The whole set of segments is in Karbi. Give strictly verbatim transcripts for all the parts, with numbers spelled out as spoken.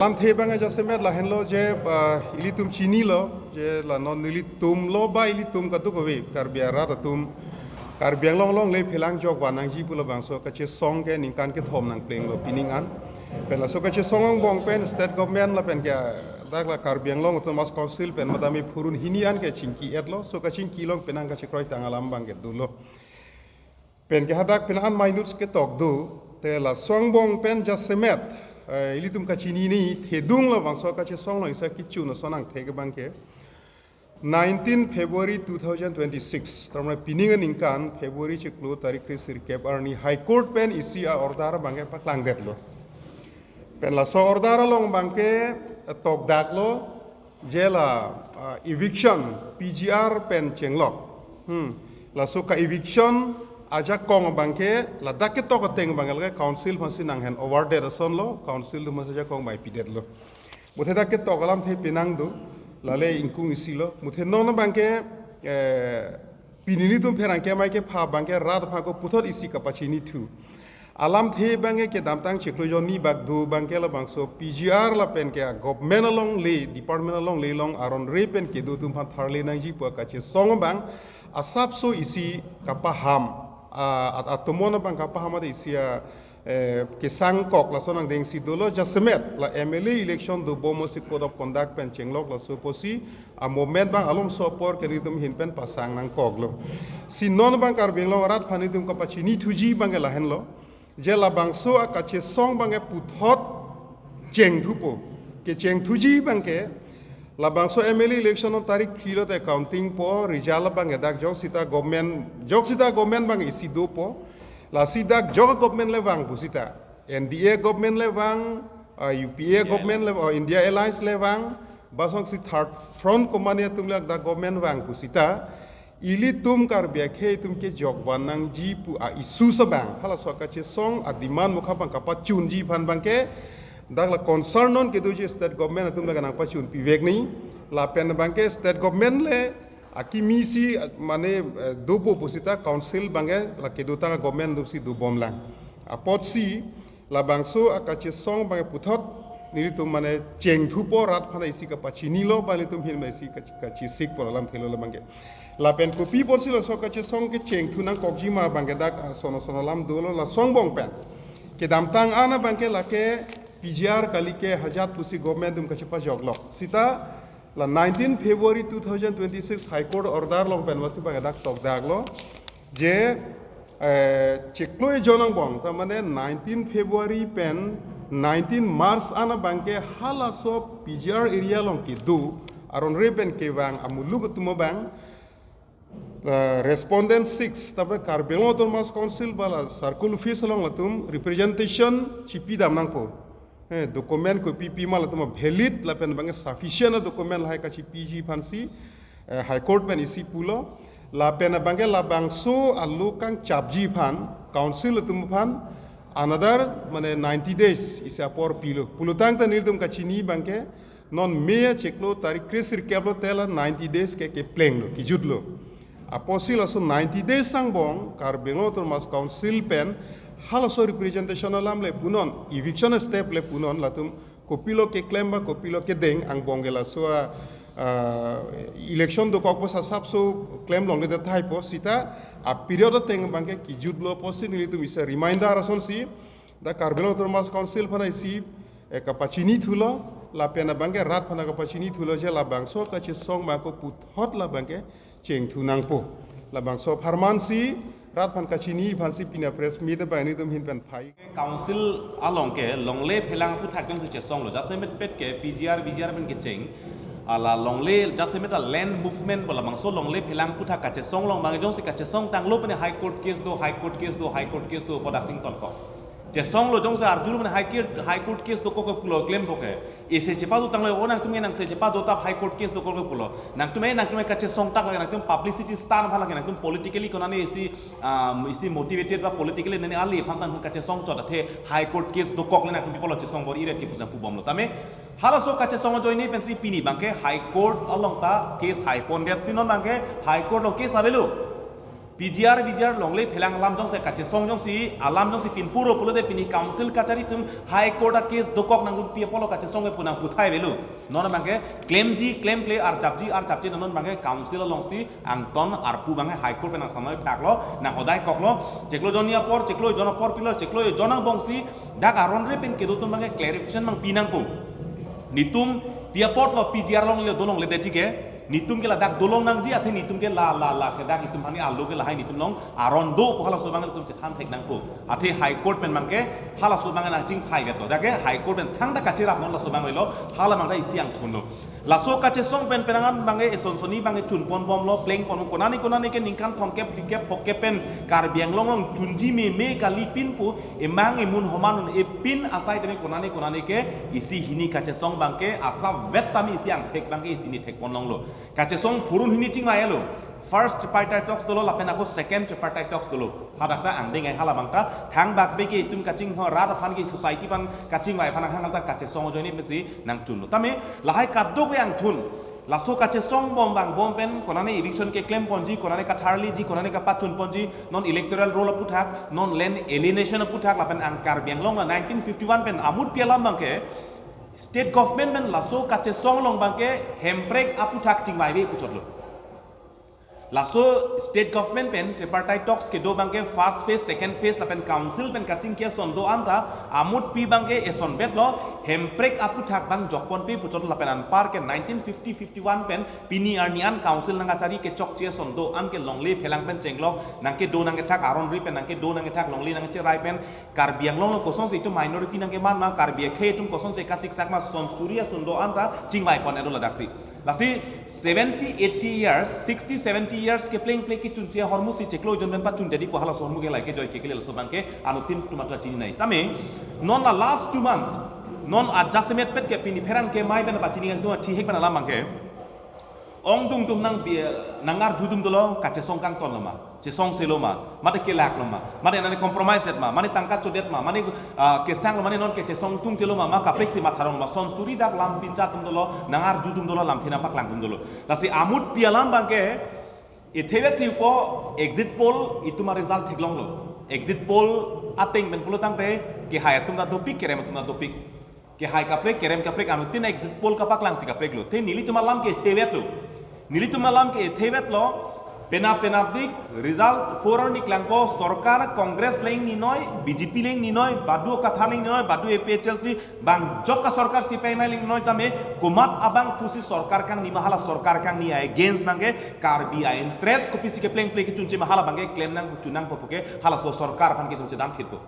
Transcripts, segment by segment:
Lamthe abang jasemet lahenlo je, ah, ilitum chinilo je la non ilitum lo ba ilitum kadokave Karbi arat atum Karbi Anglong alongle phelang jok van nangji pu labangso kachesong ke ningkan kethom nangplenglo pining an. Pen laso kachesong angbong pen state government lapen ke dak la Karbi Anglong Autonomous Council pen matami phurun hini an ke chingki-etlo, so kachingki along penang kachekroi tang alam abang ke dolo. Pen ke hadak pen an minutes ketok do, te laso angbong pen jasemet, eh, ilitum kachinine, thedung labangso kachesong lo isi kechun ason angthek abang ke. Nineteen February two thousand twenty-six, tame pining aningkan February chiklo tarik kresirkep arni High Court pen isi a-order abang ke paklangdetlo. Pen laso order along abang ke, eh, tokdaklo, je la, ah, eviction, P G R pen chenglok. Hmm. Laso ka-eviction ajakong abang ke, ladak ketok ateng abang ke lake council aphansi nang-hand over det asonlo, council atum aphansi ajakong bai pidetlo. Muthe dak ketok alamthe penang do, lale ingkung isilo. Muthe non abang ke, eh, pini nelitum pherangke amei kepha abang ke rat aphan ako puthot isi kapachinithu. Alamthe abang ke kedamtang chiklo jonni bak do abang ke labangso P G R lapen ke government alongle, department alongle along aron re pen kedo atum aphan tharle nangji pu kachesong abang asapso isi kapaham, ah, at atomon abang kapaham ade isi a, eh, kesangkok lason angdengsi dolo jasemet la M L A election dobom osi code of conduct pen chenglok laso apotsi a-movement abang alomso apor ke nelitum ahin pen pasang nangkoklo. Si non abang Karbi Anglong arat aphan nelitum kapachinithuji abang ke lahenlo. Je labangso akachesong abang ke puthot chengthupo. Kechengthuji abang ke labangso M L A election non tarik philo te counting po, result abang ke dak jok sita government, jok sita government abang isi dopo. Lasi dak jok government le vang pusita. N D A government le vang, ah, U P A government le, oh, India Alliance le vang, ba songsi third front company atum le dak government vang pusita. Ilitum Karbi akhei atum ke jok van nangji pu a-issue abang, halaso kachesong a-demand mukha abang kapachunji aphan abang ke, dak la concern non kedoji state government atum le nangpachun pivek ni, lapen abang ke state government le akimi si, mane, eh, dopo pusita council abang ke la kedotang government atumsi dobomlang. Apotsi labangso akachesong abang ke puthot nelitum mane chengthupo, rat aphan isi kapachinilo, ba nelitum ahin mane isi kachi-, kachisikpo alamthelo labang ke. Lapen kopi apotsi laso kachesong kechengthu nangkokji ma abang ke dak, ah, sono sono alam dolo laso angbong pen. Kedamtang an abang ke lake P G R kali ke hajat pusi government atum kachepajoklok. Sita la nineteen February two thousand twenty-six High Court order along pen masi abang ke dak tokdaklo. Je, eh, chiklo ejon angbong, ta mane nineteen February pen nineteen March an abang ke halaso P G R area along kedo aron re pen kevang amuluk atum abang, eh, respondent six, ta mane Karbi Anglong Autonomous Council ba la circle office along latum representation chipidam nangpo. Eh, document kopi pi ma latum valid lapen abang ke sufficient a-document lahai kachipiji aphansi, eh, High Court pen isi pulo, lapen abang ke labangso alo kangchapji aphan, council atum aphan, another, mane, ninety days isi apor pilo. Pulotangte nelitum kachini abang ke, non May chiklo tarik kresirkep lo te la ninety days ke keplenglo, kejutlo. Apotsi laso ninety days angbong, Karbi Anglong Autonomous Council pen, halaso representation alam le punon, eviction step le punon, latum kopilo keklem ba kopilo kedeng angbong ke laso a, ah, election dokokpo asapso klem longledet tahai po sita a-period ateng abang ke kejutlo apotsi nelitum isi reminder asonsi dak Karbi Anglong Autonomous Council aphan isi, eh, kapachinithulo lapen abang ke rat aphan kapachinithulo je labangso kachesong ma ko puthot labang ke chengthu nangpo. Labangso apharman si rat aphan kachini aphansi pini a-press meet abang nelitum ahin pen phai. Council along ke longle phelang aphuthak jongsi chesonglo, jasemet pet ke P G R, V G R pen kecheng. Hala longle jasemet a-land movement pu labangso longle phelang aphuthak kachesong along abang jongsi kachesong tanglo pen High Court case do, High Court case do, High Court case do pu dak sing tonkok. Chesonglo jongsi arjulo pen High Court, High Court case dokok ke pulo klempo ke. Isi chepado tanglo, o nangtum nangsi chepado tap High Court case dokok ke pulo. Nangtum, nangtum kachesong tak lake, nangtum publicity stunt aphan lake, nangtum politically konane isi, um, isi motivated ba politically nane ali aphan tang kachesong chot athe High Court case dokok le nangtum people chesong bor-i ret kipu jang pubomlo. Tame halaso kachesong ajoine pensi pini abang ke High Court along ta case haipondet si non abang ke High Court along case avelo. P G R, V G R longle phelang alam jongsi kachesong jongsi, alam jongsi pinpuro pulote pini council kachari atum High Court a case dokok nangrum pi apotlo kachesong ke pu nangputhai avelo. Non abangke klemji, klemkle, arjapji, arjapji, non abangke council alongsi angton arpu abangke High Court pen nangsamai thaklo, nanghodai koklo, chiklo jonni apor, chiklo jon apor pilo, chiklo jon angbongsi, dak aron re pen kedo atum abangke clarification abang pi nangpo. Netum pi apotlo P G R longle dolongledetji ke, netum ke ladak dolong nangji, athe netum ke la, la, la, ke dak itum hani alo ke lahai netum along aron do pu halaso abang netum chethan thek nangpo. Athe High Court pen abangke halaso abang nangchingphai veto. Dak ke High Court pen thangta kacherap non laso abang avelo, hala abangta isi angthunlo. Laso kachesong pen penang an abangke eson sonni abangke chunpon bomlo, plengpon, konane konane ke ningkan thomkep, phlikep, phokkep pen Karbi Anglong along chunji meme kali pin pu emang emun homan un-e pin asai tame konane konane ke isi hini kachesong abangke asap vet tame isi angthek abangke isi ni thekpon longlo. Kachesong phurun hini chingvailo. First tripartite talks dolo lapen ako second tripartite talks dolo. Hadak ta angdeng ai hala abangta thangbak be ke itum kachingho rat aphan ke society aphan kachingvai aphan hang ta kachesong ajoine pensi nangchunlo. Tame lahai kadokave angthun. Laso kachesong bom vangbom pen konane eviction keklemponji, konane katharliji, konane kapachunponji, non electoral roll aputhak, non land alienation aputhak lapen ang Karbi Anglong la nineteen fifty-one pen amut pi alam abangke state government pen laso kachesong along abangke hemprek aputhak chingvaive puchotlo. Laso state government pen tripartite talks kedo abangke first phase, second phase lapen council pen kachingki ason do anta amut pi abangke eson vetlo, hemprek aputhak abang jokponpe puchot lapen anpar ke nineteen fifty fifty-one pen pini arni an council nangkachari kechokche ason do an ke longle phelang pen chenglok nangkedo nangkethak, aron ri pen nangkedo nangkethak, longle nangcherai pen Karbi Anglong along kosonsi itum minority nangkeman ma, Karbi akhei atum kosonsi kasiksak ma, son suri ason do anta chingvaipon edo ladaksi. Lasi seventy, eighty years, sixty, seventy years keplengple kechunche ahormu si chiklo jon pen pachun jadi pu halaso ahormu ke lahai kejoi kekele laso abangke anuttin atum atra chininei. Tame non la last two months, non adjustment pet ke pini pherangke mai pen pachini atum athihek pen alam abangke ongdung atum nang bi-, nangarjudun dolo kachesong kangton lo ma, chesong selo ma, mate kelak lo ma, mate nani compromise det ma, mate tangka chodet ma, mate, ah, kesang lo, mate non kechesong tungte lo ma, ma kaprek si matharong lo ma, son suri dak lam pincha atum dolo, nangarjudun dolo, lamthe nangpaklangdun dolo. Lasi amut pi alam abangke, ethevet si upo exit poll itum a result theklonglo. Exit poll ateng pen pulo tangte, kehai atum ta dopik, kerem atum ta dopik. Kehai kaprek, kerem kaprek, anuttin exit poll kapaklangsi kaprek lo. Te nelitum alam ke ethevet lo. Nelitum alam ke ethevet lo. Penap penapdik, result four ni klangpo, sorkar Congress le ingnoi, B J P le ingnoi, badu kathar le ingnoi, badu A P H L C, bang jok asorkar C P I M le ingnoi tame, komat abang pusi sorkar kangni ma hala sorkar kangni against abangke, Karbi a-interest kopisi keplengple kechunche ma hala abangke klem nangchun nangpo puke, halaso sorkar aphan ke itum chedam thitpo.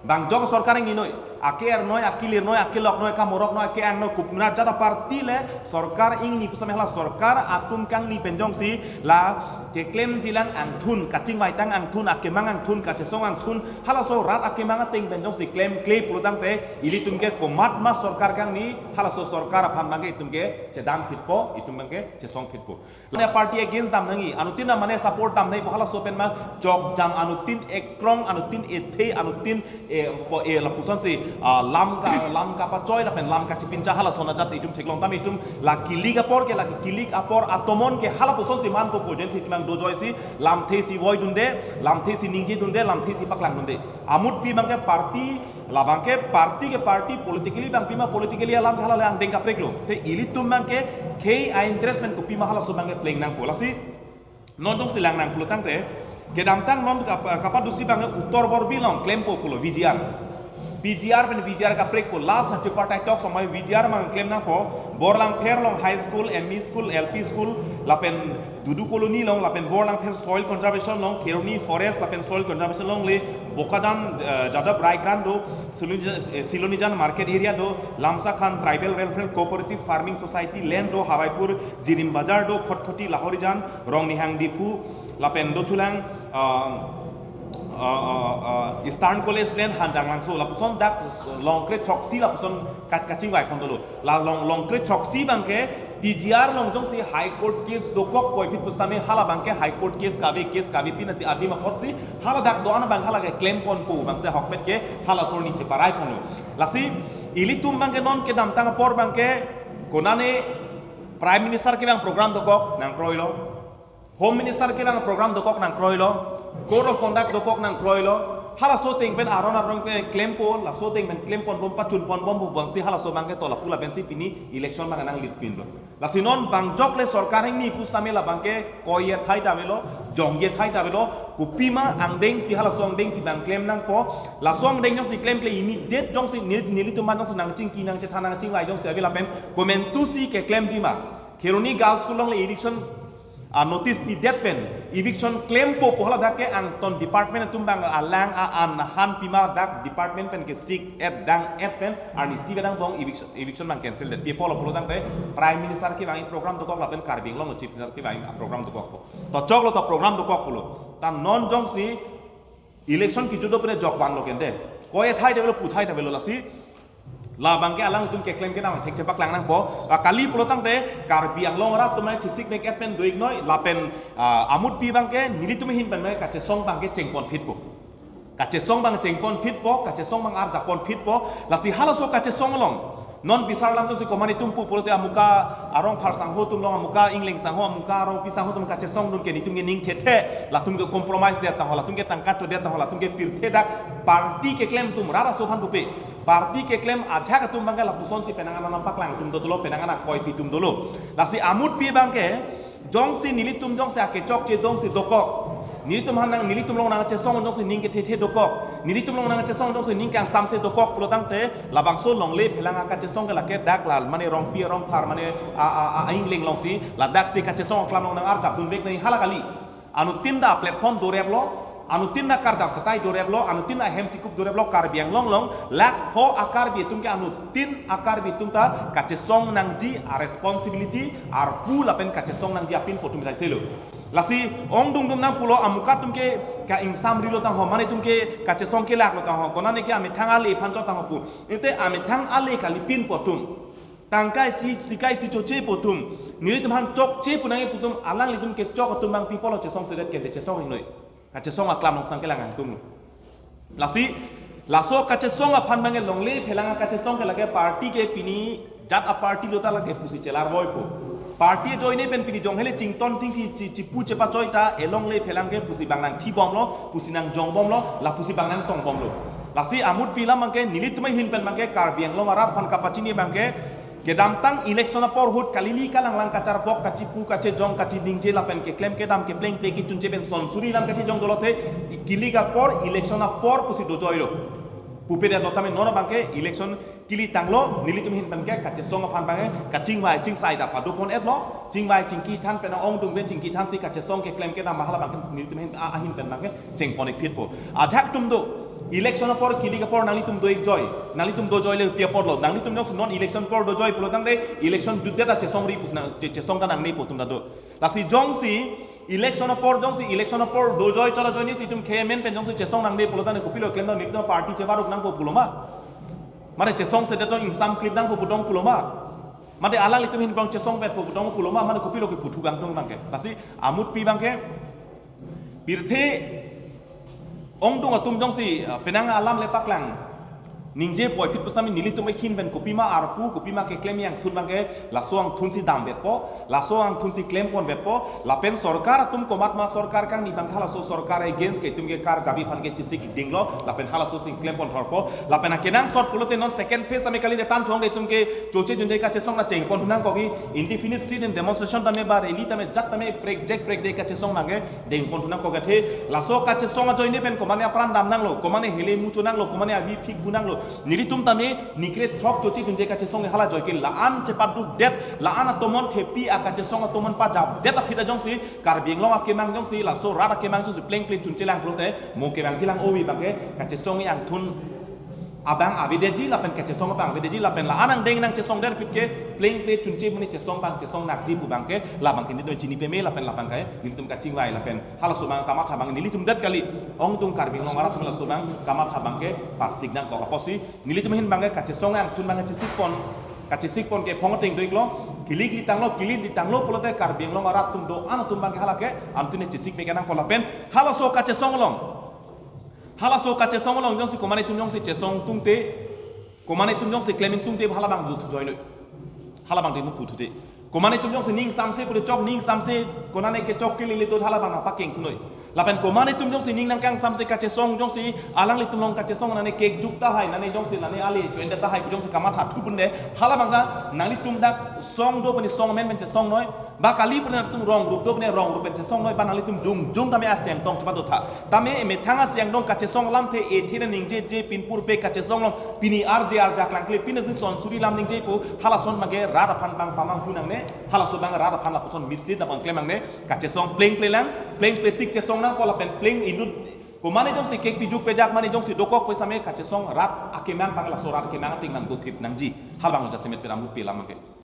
Bang jok sorkar ingnoi, ake ernoi, ake lirnoi, ake loknoi, kamoroknoi, ake angnoi, kupnat jada party le sorkar ingni pusitame hala sorkar atum kangni pen jongsi la keklemjilang angthun, kachingvaitang angthun, akemang angthun, kachesong angthun, halaso rat akemang ateng pen jongsi klemkle pulo tangte ilitum ke komat ma sorkar kangni, halaso sorkar aphan abangke itum ke chedam phitpo, itum abangke chesong phitpo. Mane party against dam nangji, anuttin mane support dam nangji pu halaso pen ma jokjam, anuttin ekrong, anuttin ethe, anuttin, eh, po, eh, lapusonsi, ah, lam ka, lam kapachoi lapen lam kachipincha halason ajat itum theklong tame itum la kilik apor ke, la kilik apor atomon ke halapusonsi manpo pu jensi itum ang dojoisi lamthe si voidunde, lamthe si ningjedunde, lamthe si paklangdunde. Amut pi abangke party, labangke party ke party, politically abang pima politically alam ke hala le angdeng kaprek lo. Te ilitum abangke khei a-interest pen kopi ma halaso abangke pleng nangpo. Lasi non jongsi lang nang pulo tangte, kedamtang non kap-, kapadusi abangke Uttor Borbil along klempo pulo V G R. P G R pen V G R kaprekpo, last tripartite talks amai V G R abang klem nangpo, Borlangpher along high school, M E school, L P school, lapen Dudu Colony along, lapen Borlangpher soil conservation along, Kheroni forest lapen soil conservation along le, Bokajan, eh, Jadab Rai Grant do, Silonijan, eh, Silonijan market area do, Lamsa Khan Tribal Welfare Cooperative Farming Society land do, Hawaipur Jirim Bazar do, Khatkhati Lahorijan, Rongnihang Diphu, lapen dothulang, ah, ah, ah, ah, Eastern College land Hanjanglangso, lapuson dak Longkre Throksi lapuson kat-, kachingvai pon dolo. La long, Longkre Throksi abangke P G R along jongsi High Court case dokok puvoiphit pusitame hala abangke High Court case kave, case kave pin ati adim apotsi hala dak do-an abang hala ke klem ponpo, abangsi ahokpet ke halaso arni cheparai ponlo. Lasi ilitum abangke non kedamtang apor abangke konane Prime Minister kevang program dokok nangkroilo. Home Minister kevang program dokok nangkroilo, Code of Conduct dokok nangkroilo, halaso ateng pen aron aron pen klempo, laso ateng pen klempon bom, pachunpon bom, bubang si halaso abangke to lapu lapen si pini election abang nanglip pinlo. Lasi non bang jokle sorkar hingni pusitame labangke koi-e thai ta avelo, jong-e thai ta avelo, kopima angdengpi halaso angdengpi abang klem nangpo, laso angdeng jongsi klemkle immediate jongsi neli, nelitum abang jongsi nangchingki nangchethan nangchingvai jongsi ave lapen komantusi keklemji ma. Kheroni Girls School along le eviction, ah, notice pidet pen eviction klempo pu hala dak ke angton department atum abang alang a-an han pima dak department pen kesik-et dang-et pen arnisi kedang bong eviction, eviction abang cancel det. Pi apotlo pulotangte Prime Minister kevang program dokok lapen Karbi Anglong Chief Minister kevang program dokok. To choklo to program dokok pulo. Ta non jongsi election kejut do pen jok vanlo kente. Koi-e thai ta avelo, pu thai ta avelo, lasi labangke alangtum keklem kedam thekche paklang nangpo. Kali pulotangte Karbi Anglong arat atum chesik mek-et pen do-iknoi lapen, ah, amutpi abangke nelitum ahin pen kachesong abangke chengpon phitpo. Kachesong abang chengpon phitpo, kachesong abang arjapon phitpo. Lasi halaso kachesong along non bisar alam atumsi komat itum pu pulote amuka arong phar sangho atum along, amuka ingleng sangho, amuka arongpi sangho atum kachesongdun ke nelitum ke ning thethe, latum ke compromise det tangho, latum ke tangka chodet tangho, latum ke pirthe dak party keklem atum rara so aphan pupe. Party keklem ajahak atum abangke lapusonsi penang an nangpaklangdun dolo, penang an koipi dun dolo. Lasi amutpi abangke jongsi nelitum jongsi akechokche dongsi dokok, nelitum aphan nang, nelitum along nangchesong jongsi ning kethethe dokok, nelitum along nangchesong jongsi ning kangsamse dokok pulotangte labangso longle phelang akachesong ke lake dak la mane rongpi arong phar mane a, a, a, a ingleng alongsi ladaksi kachesong aklam along nang-arjapdunvek nangji hala kali. Anuttin ta platform doreplo, anuttin ta karjap katai doreplo, anuttin ahem tikup doreplo, Karbi Anglong along lakho a-Karbi atum ke anuttin a-Karbi atum ta kachesong nangji a-responsibility, arpu lapen kachesong nangji apin po atum sai selo. Lasi ongdung dum nangpulo, amuka atum ke ka-ingsamrilo tangho, mane atum ke kachesong kelaklo tangho, konane ke amethang ale aphan chot tangho pu. Ite amethang ale kalipin po atum. Tangka isi, sika isi choche po atum, nelitum aphan chokche pu nangji pu atum, alanglitum kechok atum abang pi apotlo chesongsedet kente, chesong-iknoi. Kachesong aklam along si nangkelang angtung. Lasi laso kachesong aphan abangke longle phelang akachesong ke lake party ke pini jat a-party lo ta lake pusi chelarvoipo. Party ajoine pen pini jong hele chington thingki chi, chipu chepachoi ta elongle phelang ke pusi abang nangthibomlo, pusi nangjong bomlo, lapusi abang nangtong bomlo. Lasi amutpi alam abangke nelitum ahin pen abangke Karbi Anglong arat aphan kapachini abangke kedamtang election apor ahut kalili kalanglang kacharpok kachipu kachejong kachiningje lapen keklem kedam keplengple kechunche pen sonsuri alam kachejong dolote kilik apor election apor pusi dojoilo. Pupedet lo tame non abangke election kili tanglo, nelitum ahin pen ke kachesong aphan abangke kachingvai chingsai ta padopon-etlo, chingvai chingki than pen ongdung pen chingki thansi kachesong keklem kedam hala abangke nelitum ahin, a, ahin pen abangke chengpon-ik phitpo. Ajahak atum do, election apor kilik apor nanglitum do-ikjoi, nanglitum dojoile pi apotlo, nanglitum jongsi non election apor dojoi pulotangte election jutdet ta chesongri pusi nang, che, chesong ta nangne po atum ta do. Lasi jongsi election apor, jongsi election apor dojoi chot ajoinesi itum khe amen pen jongsi chesong nangne pulotangte kopilo klemdam, nelitum party chebaruk nangpo pulo ma? Mane chesongsedet tong ingsam klip nangpo putong pulo ma? Mane alanglitum ahin pen chesongpetpo putong pulo ma? Mane kopilo kepu thugang tong abangke. Lasi amutpi abangke pirthe ongdung atum jongsi, ah, penang alam le paklang ningje poi phit pusitame nelitum ahin pen kopima arpu, kopima keklem angthun abangke laso angthunsi damvetpo, laso angthunsi klemponvetpo, lapen sorkar atum komatma sorkar kangni abangke halaso sorkar against ke itum ke karjabi aphan ke chesik dinglo, lapen halasosi klempon thorpo, lapen akenangsot pulote non second phase tame kali de tan thong de itum ke choche junje kachesong ta chengpon nangkokji, indefinite sit-in demonstration tame ba rally tame jat tame prekjek prekde kachesong abangke dengpon thu nangkok athe, laso kachesong ajoine pen komane apran dam nanglo, komane hele mucho nanglo, komane avi phik bu nanglo. Nelitum tame nikre throk choche junje kachesong hala ajoike la-an chepadukdet, la-an atomon thepi akachesong atomon pajapdet aphi ta jongsi Karbi Anglong akemang jongsi laso rat akemang jongsi plengple chunchelang pulote mo kevangjilang ovi abangke kachesong angthun abang avedetji lapen kachesong abang avedetji lapen la-an angdeng nangchesongdet aphi ke plengple chunche muni chesong abang chesong nakji pu abangke labangke nelitum chini peme lapen labangke nelitum kachingvai lapen halaso abang kamatha abang nelitum det kali, ongdung Karbi Anglong arat halaso abang kamatha abangke parsik nangkok apotsi nelitum ahin abangke kachesong angthun abangke chesikpon, kachesikpon ke phong ateng do-iklo, kilik li tanglo, kilik li tanglo pulote Karbi Anglong arat atum do-an atum abangke halake angthun chesik mek nangpo lapen halaso kachesong along. Halaso kachesong along jongsi komane atum jongsi chesong tungte, komane atum jongsi klem ingtungte hala abang do thujoinoi. Hala abang dinu pu thute. Komat netum jongsi ning samse puri chok, ning samse konane kechok kelele do, hala abang nangpakeng thunoi. Lapen komat netum jongsi ning nangkang samse kachesong jongsi alanglitum along kachesong nane kekjuk tahai, nane jongsi nane ale join tahai pu jongsi kamatha thupunde, hala abang ta nanglitum dak song do pu ne song amen pen chesongnoi, ba kali pu ne nangtum rong rup do pu ne rong rup pen chesongnoi, ba nanglitum jongjong tame aseng tong chepado tha. Tame emethang aseng tong kachesong alamthe ethe nangji je pinpur pe kachesong along pini arje arjak langkle, pini dun son suri lam ningje pu, halason abangke rat aphan abang pamanghu nangne, halaso abang rat aphan lapuson mislead abang klem nangne, kachesong plengple lang, plengple tik chesong nangpo lapen pleng inut. Komat ne jongsi kekpijuk pejak, mane jongsi dokok pu setame kachesong rat akemang abang, laso rat akemang ating nangdothip nangji. Hala abang jasemet peram pi lam abangke.